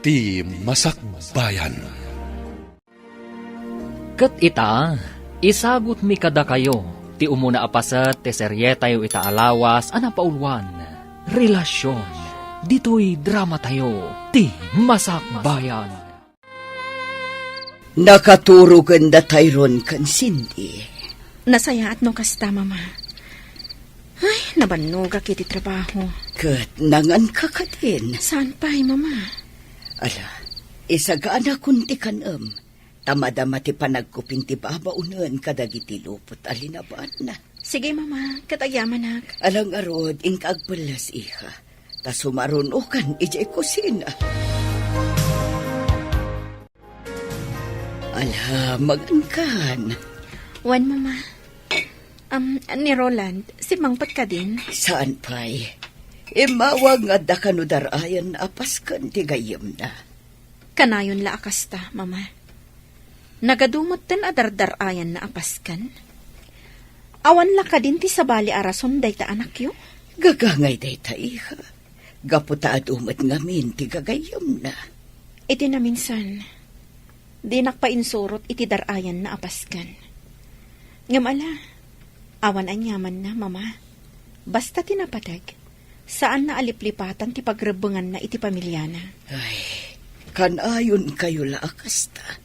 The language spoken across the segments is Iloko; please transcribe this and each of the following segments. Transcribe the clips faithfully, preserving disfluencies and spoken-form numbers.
Ti Masakbayan. Ket ita, isagutmi kadakayo ti umuna a paset ti serietayo ita a lawas a napauluan, Relasyon. Ditoy dramatayo, Ti Masakbayan. Nakaturogen da Tyrone ken Cindy. Nasayaat no kasta, Mama. Ay, nabannogak iti trabaho. Ket nanganka kadin? Saan pay, Mama? Ala, isaganakon ti kan-em. Ta madama ti panagkupin ti babaonen kadagiti lupot a linaban. Sige, Mama, ket agyamanak. Ala ngarud, inka agpelles, iha. Ta sumarunokan idiay kusina. Ala, magankan. Wen, Mama. Am, ni Roland, simmangpet kadin? Saan pay? Immawag nga adda kano dar-ayan a pasken ti gayyemna. Kanayon la a kasta, Mama. Nagadu metten a dardar-ayanna a pasken. Awan la kadin ti sabali a rason dayta anakyo? Gagangay dayta, iha. Gapu ta adu met ngamin ti gagayyemna. Iti naminsan, dinak pay insurot iti dar-ayanna a pasken. Ngem ala, awan aniamanna, Mama. Basta ti napateg, saanna a liplipatan ti pagrebbenganna iti pamiliana. Ay, kanayonkayo la a kasta.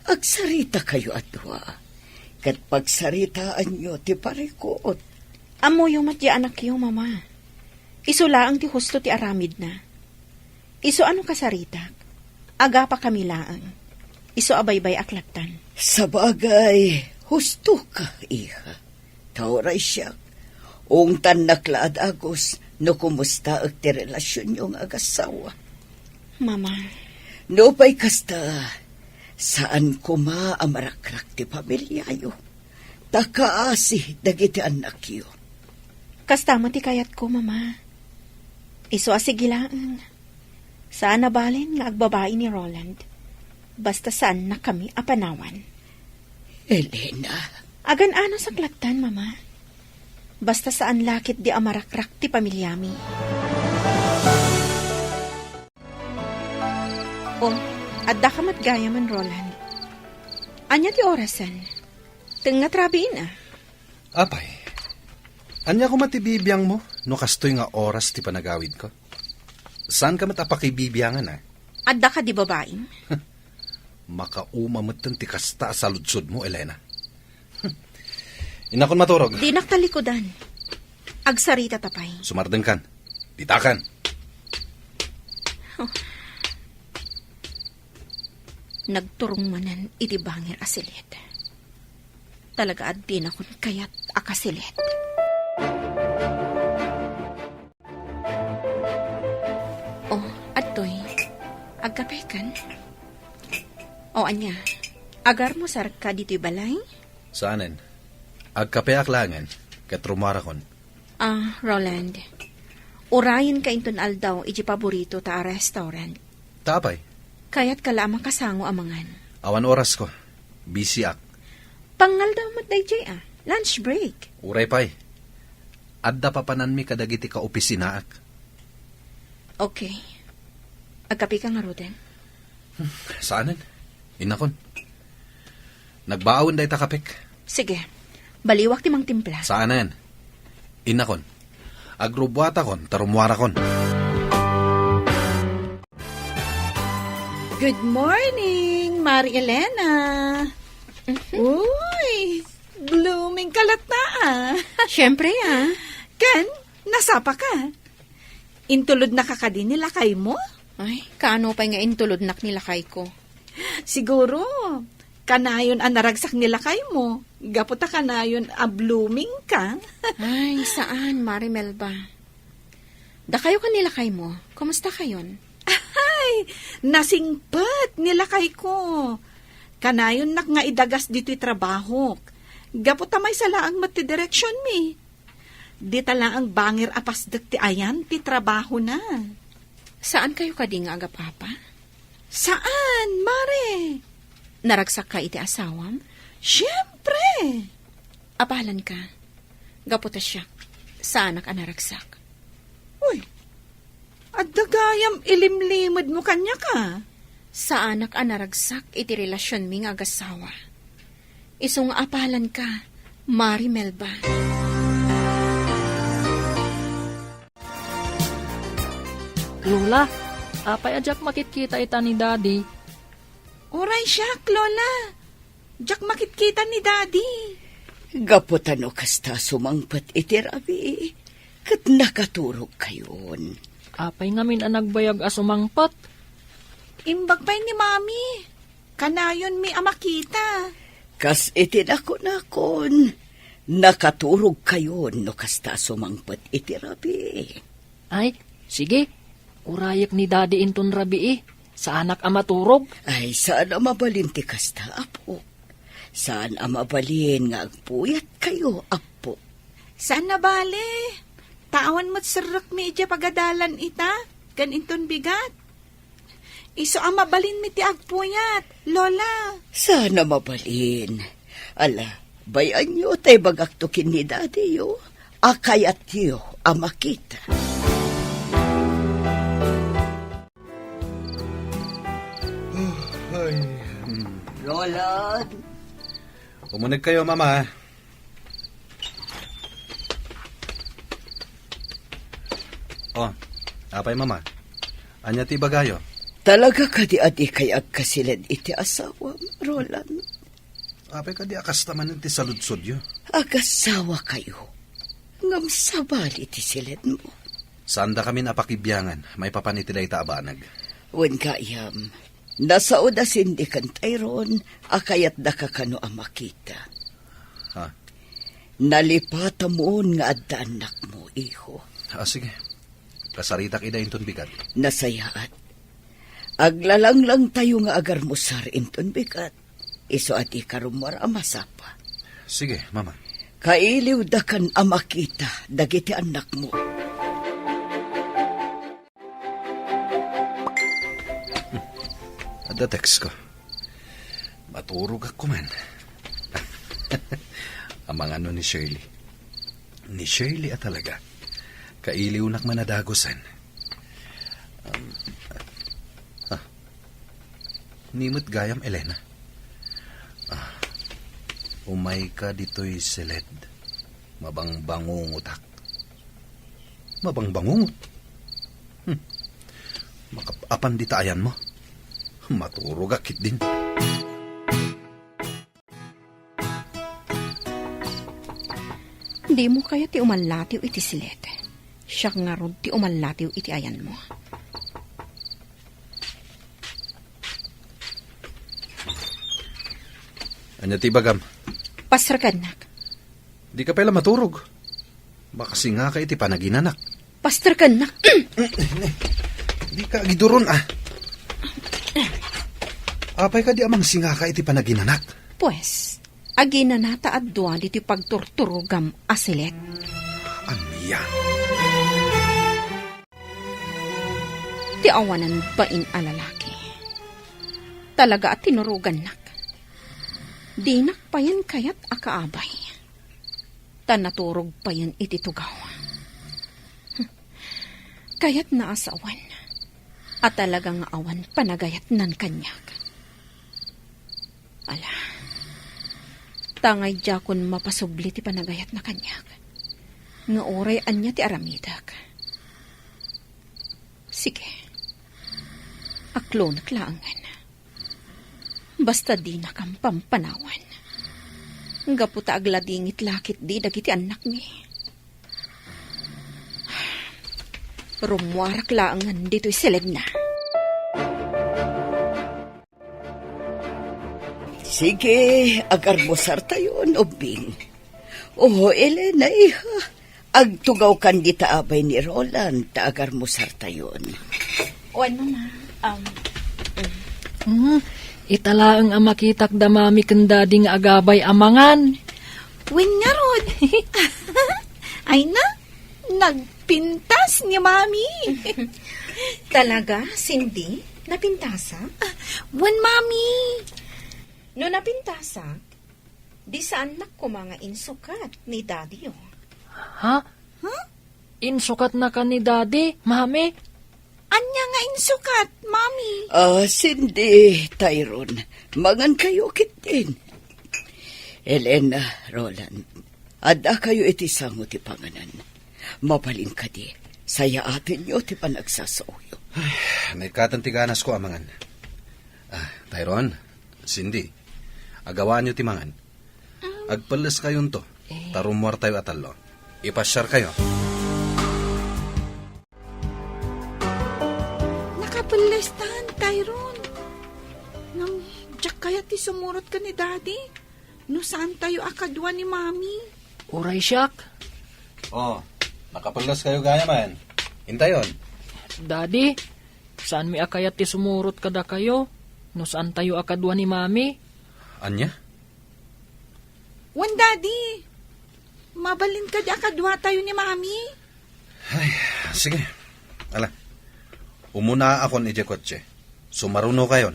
Agsaritakayo a dua, ket pagsaritaanyo ti parikut. Ammoyo met ti anakyo, Mama. Isu laeng ti husto ti aramidna. Isu a no kasaritak, agapakami laeng. Isu a baybay-ak lattan. Sabagay, hustoka, iha. Ta uray siak, ungtannak la a dagus no kumustaek ti relasionyo nga agassawa. Mama. Nupay kasta, saan koma a marakrak ti familiayo. Ta kaasi dagiti annakyo. Kasta met ti kayatko, Mama. Isu a sige laeng. Saan a balen nga agbabai ni Roland. Basta saannakami a panawan. Elena. Agan-anusak lattan, Mama. Basta saan la ketdi a marakrak ti pamiliami. Oh, addaka met gayamen, Roland. Ania ti orasen? Tengnga ti rabiin, a. Apay, ania koma ti bibiangmo no kastoy nga oras ti panagawidko? Saanka met a pakibibiangan, a? Adda kadi babaim? Makauma metten ti kasta a saludsodmo, Elena. Innakon maturog. Dinak talikudan. Agsaritata pay. Sumardengkan. Ditakan. Oh. Nagturong manen iti bangir a silid. Talaga a dinakon kayat a kasilit. Oh, adtoy. Agkapekan? O ania, agarmusarka ditoy balay? Saanen. Agkapeak laengen, ket rummuarakon. Ah, Roland, urayenka inton aldaw iti paborito ta a restaurant. Ta apay? Kayatka la a makasango a mangan. Awan orasko. Busyak. Pangaldaw met daydiay, a. Lunch break. Uray pay. Adda papananmi kadagiti kaopisinaak. Okay. Agkapeka ngaruden? Hmm, saanen. Innakon. Nagbaawen dayta kapek. Sige. Baliwak ti mangtimpla. Saanen. Innakon. Agrubbuatakon, ta rummuarakon. Good morning, Mari Elena. Mhm. Uy, blooming ka latta, a. Siyempre, a. Ken, nasapa ka? Intulodnaka kadi ni lakaymo? Ay, kaano pay nga intulodnak ni lakayko? Siguro, kanayon a naragsak ni lakaymo, gapu ta kanayon a blooming ka. Ay, saan, Mari Melba. Dakayo ken ni lakaymo, kumusta kayon? Ay, nasingpet ni lakayko. Kanayonnak nga idagas ditoy trabahok. Gapu ta maysa laeng met ti direksionmi. Dita laeng bangir a pasdek ti ayan ti trabahona. Saan kayo kadi nga agapapa? Saan, Mare? Naragsakka iti asawam? Siempre! Apalan ka. Gapu ta siak, saanak a naragsak. Uy, Adda gayam ilimlimedmo kaniak a. Saanak a naragsak iti relasionmi nga agassawa. Isu nga apalanka, Mari Melba. Lola, apay a diak makitkita ita ni Daddy? Uray siak, Lola. Diak makitkita ni Daddy. Gapu ta no kasta sumangpet iti rabii, ket nakaturogkayon. Apay ngamin a nagbayag a sumangpet? Imbag pay ni Mami. Kanayonmi a makita. Kas iti nakunakon, nakaturogkayon no kasta sumangpet iti rabii. Ay, sige. Urayek ni Daddy inton rabii. Saanak a maturog. Ay, saan a mabalin ti kasta, Apo. Saan a mabalin nga agpuyatkayo, Apo. Saan a bale. Ta awan met serrekmi idiay pagadalan ita, ken inton bigat. Isu a mabalinmi ti agpuyat, Lola. Saan a mabalin. Ala, bay-anyo ta ibagakto ken ni Daddy-yo a kayatyo a makita. Ay. Lola. Umunegkayo, Mama. Oh, apay, Mama? Ania ti ibagayo? Talaga kadi a dikay agkasiled iti asawam, Roland? Apay kadi a kasta manen ti saludsodyo? Agasawa kayo. Ngem sabali ti siledmo. Saandakamin a pakibiangan maipapan iti dayta a banag. Wen gayam, nasao da Cindy ken Tyrone a kayatdaka kano a makita. Ha? Nalipatamon nga adda annakmo, iho. Ah, sige. Kasaritak ida inton bigat. Nasayaat. Aglalanglangtayo nga agarmusar inton bigat. Isu a dika rummuar a masapa. Sige, Mama. Kailiwdakan a makita dagiti annakmo. Adda text ko. Maturogak man. Amangan no ni Shirley. Ni Shirley a talaga. Kailiwnak man a dagusen. Um, ah. Ni met gayam, Elena. Ah. Umayka ditoy siled. Mabangbangungotak. Mabangbangungot? Hmm. Makap-apan dita ayanmo. Maturogak ketdin. Dimo kayat ti umallatiw iti siled. Siak ngarud ti umallatiw iti ayanmo. Ania ti ibagam? Pasterkannak. Dika pay la maturog. Makasingaka iti panaginanak. Pasterkannak. Dika agiduron, ah. Apay kadi a mangsingaka iti panaginanak? Pues, aginana ta adua ditoy pagturturogam a siled. Ania? Ti awanan bain a lalaki. Talaga a tinurogannak. Dinak payen kayat a kaabay. Ta naturog payen iti tugaw. Kayatna a sawen a talaga nga awan panagayatnan kaniak. Ala, ta ngay diakon mapasubli ti panagayatna kaniak, nga uray ania ti aramidek. Sige, aklonek laengen. Basta dinakam pampanawan. Gapu ta agladingit la ketdi dagiti annakmi. Rummuarak laengen ditoy siledna. Sige, agarmusartayon, ubbing. Oh, Elena, iha. Agtugawkan dita abay ni Roland ta agarmusartayon. Wen, Mama. Um, mm. Hmm, ita laeng a makitak da Mami ken Daddy nga agabay a mangan. Wen ngarud. Ay na, nagpintas ni Mami. Talaga, Cindy? Napintasak? Ah, wen, Mami. No napintasak, di saannak koma nga insukat ni Daddy-yo. Ha? Huh? Insukatnaka ni Daddy, Mami? Ania nga insukat, Mami? Ah, Cindy, Tyrone, mangankayo ketdin. Elena, Roland, addakayo iti sango ti panganan. Mabalin kadi, sayaatenyo ti panagsasaoyo. Ay, naikatan ti ganasko a mangan. Ah, Tyrone, Cindy, agawaanyo ti mangan. Agpelleskayonto, ta rummuartayo a tallo. Ipasiarkayo. Nakapellestan, Tyrone. Ngem, diak kayat ti sumurot ken ni Daddy. No saantayo a kadua ni Mami. Uray siak. Oh, nakapelleskayo gayam. Intayon. Daddy, saanmi a kayat ti sumurot kadakayo no saantayo a kadua ni Mami. Ania? Wen, Daddy. Mabalin kadi a kaduatayo ni Mami? Ay, sige. Ala, umunaakon idiay kotse. Sumarunokayon.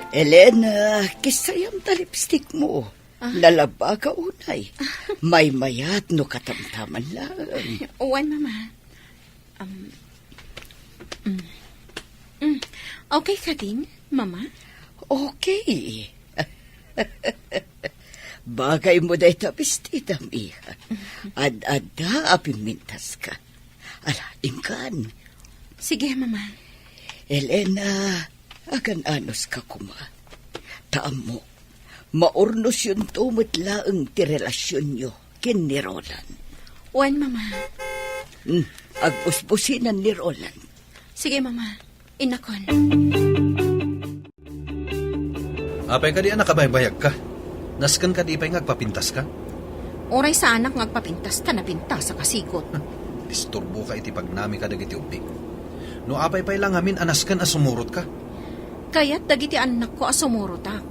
Elena, kissayam ta lipstick mo. Ah? Nalabaka unay. Maymayat no katamtaman lang. Wen, Mama. Um, mm. Mm. Okay kadin, Mama? Okay. Bagay mo dayta bestidam, iha. Ad-adda a pimmintaska. Ala, inkan. Sige, Mama. Elena, agan-anuska koma. Ta ammok, maurnosyonto met laeng ti relasionyo ken ni Roland. Wen, Mama. Hmm, agbusbusinan ni Roland. Sige, Mama. Innakon. Apay kadi a nakabaybayagka? Nasken kadi pay nga agpapintaska? Uray saanak nga agpapintas ta napintasak a sigut. Disturboka iti pagnamika dagiti ubbing. No apay pay la ngamin a nasken a sumurotka? Kayat dagiti annakko a sumurotak.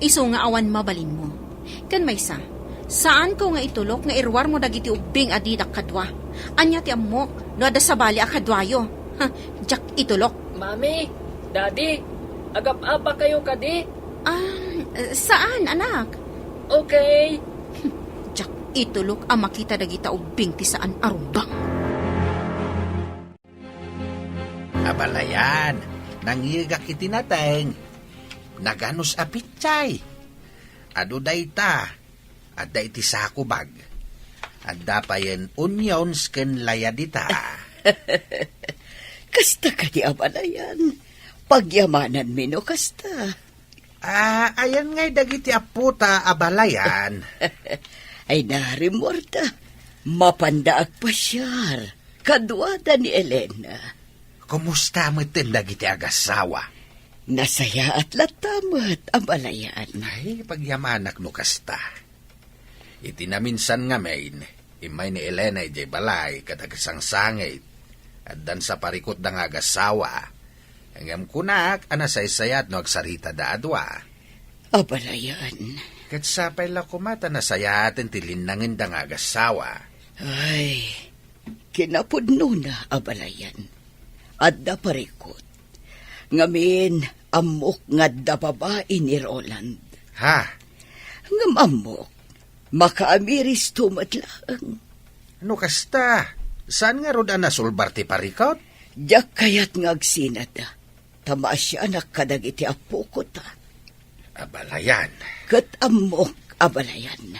Isu nga awan mabalinmo. Ken maysa, saanko nga itulok nga iruarmo dagiti ubbing a didak kadua. Ania ti ammok no adda sabali a kaduayo? Ha, diak itulok. Mami, Daddy, agap-apakayo kadi? Ah, saan, anak? Okay. Diak itulok a makita dagita ubbing ti saan a rumbeng. Abalayan, nangngegak iti nateng. Naganus a pitsay. Adu dayta, adda iti sako bag. Adda payen onions ken laya dita. Kasta kadi, abalayan. Pagyamananmi no kasta. Ah, ayan ngay dagiti appota, abalayan. Ay, narimmuarda. Mapanda agpasiar. Kaduada ni Elena. Kumusta metten dagiti agassawa? Nasayaat latta met, abalayan. Ay, pagyamanak no kasta. Iti naminsan ngamin, immay ni Elena idiay balay ket agsangsangit. Addan sa parikutda nga agassawa. Ngem kunak a nasaysayaat no agsaritada a dua. Abalayan. Ket sapay la koma ta nasayaaten ti linnangenda nga agassawa. Ay, kinapudnona, abalayan. Adda parikut. Ngamin, ammok nga adda babai ni Roland. Ha? Ngem ammok, makaamiristo met laeng. No kasta, saan ngarud a nasulbar ti parikut? Diak kayat nga agsinada, ta maasianak kadagiti appoko ta. Abalayan. Ket ammok, abalayan.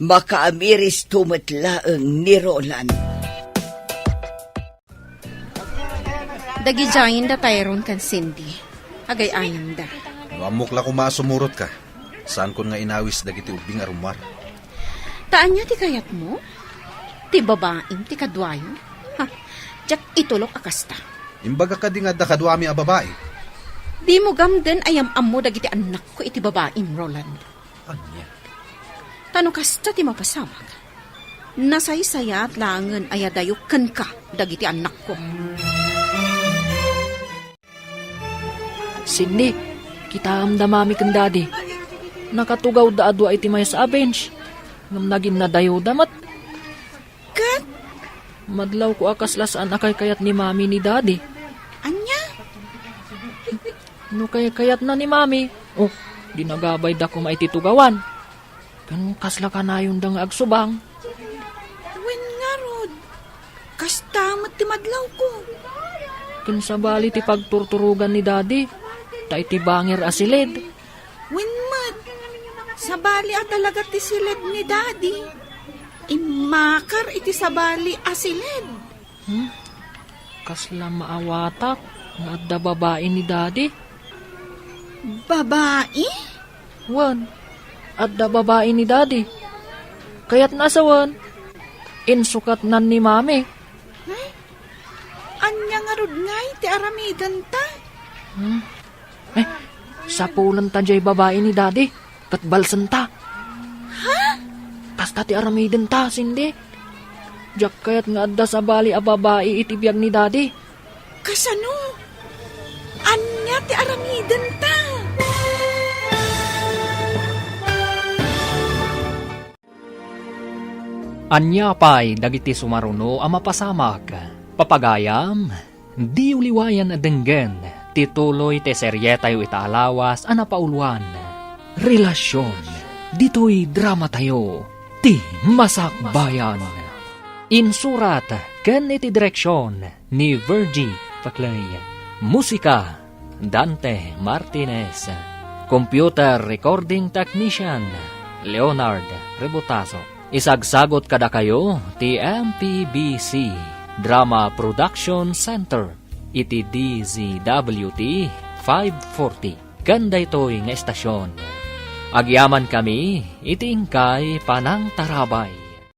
Makaamiristo met laeng ni Roland. Dagidiayen da Tyrone ken Cindy. Agay-ayamda. No ammok la koma a sumurotka, saankon nga inawis dagiti ubbing a rummuar. Ta ania ti kayatmo? Ti babaim ti kaduayo? Ha, diak itulok a kasta. Imbagak kadi nga adda kaduami a babai? Dimo gamden a yam-ammo dagiti annakko iti babaim, Roland. Ania? Ta no kasta ti mapasamak, nasaysayaat laengen a yadayo kenka dagiti annakko. Cindy, kitaem da Mami ken Daddy. Nakatugawda a dua iti maysa a bench. Ngem naginnadayawda met. Ket? Madlawko a kasla saan a kaykayat ni Mami ni Daddy. Ania? No kaykayatna ni Mami, oh, di nagabayda koma iti tugawan. Ken kasla kanayonda nga agsubang? Wen ngarud, kasta met ti madlawko. Ken sabali ti pagturturogan ni Daddy, ta iti bangir a siled. Wen met, sabali a talaga ti siled ni Daddy. Immakar iti sabali a siled. Hmm? Kasla maawatak nga adda babai ni Daddy. Babai? Wen, adda babai ni Daddy. Kayatna a sawen, insukatnan ni Mami. Hmm? Ania ngarud ngay ti aramidenta? Hmm? Eh, sapulenta jay babai ni Daddy, ket balsenta. Ha? Kasta ti aramidenta, Cindy. Diak kayat nga adda sabali a babai iti biag ni Daddy. Kasano? Ania ti aramidenta? Ania pay dagiti sumaruno a mapasamak? Papagayam, diyo liwayan a denggen ti tuloy ti serietayo ita a lawas a napauloan, Relasion, ditoy dramatayo, Ti Masakbayan. Insurat ken iti direksion ni Virgie Paclay. Musika, Dante Martinez. Computer recording technician, Leonard Rebotazo. Isagsagot kadakayo ti M P B C Drama Production Center iti D Z W T five forty. Ken daytoy nga estasion, agyamankami iti inkay panangtarabay.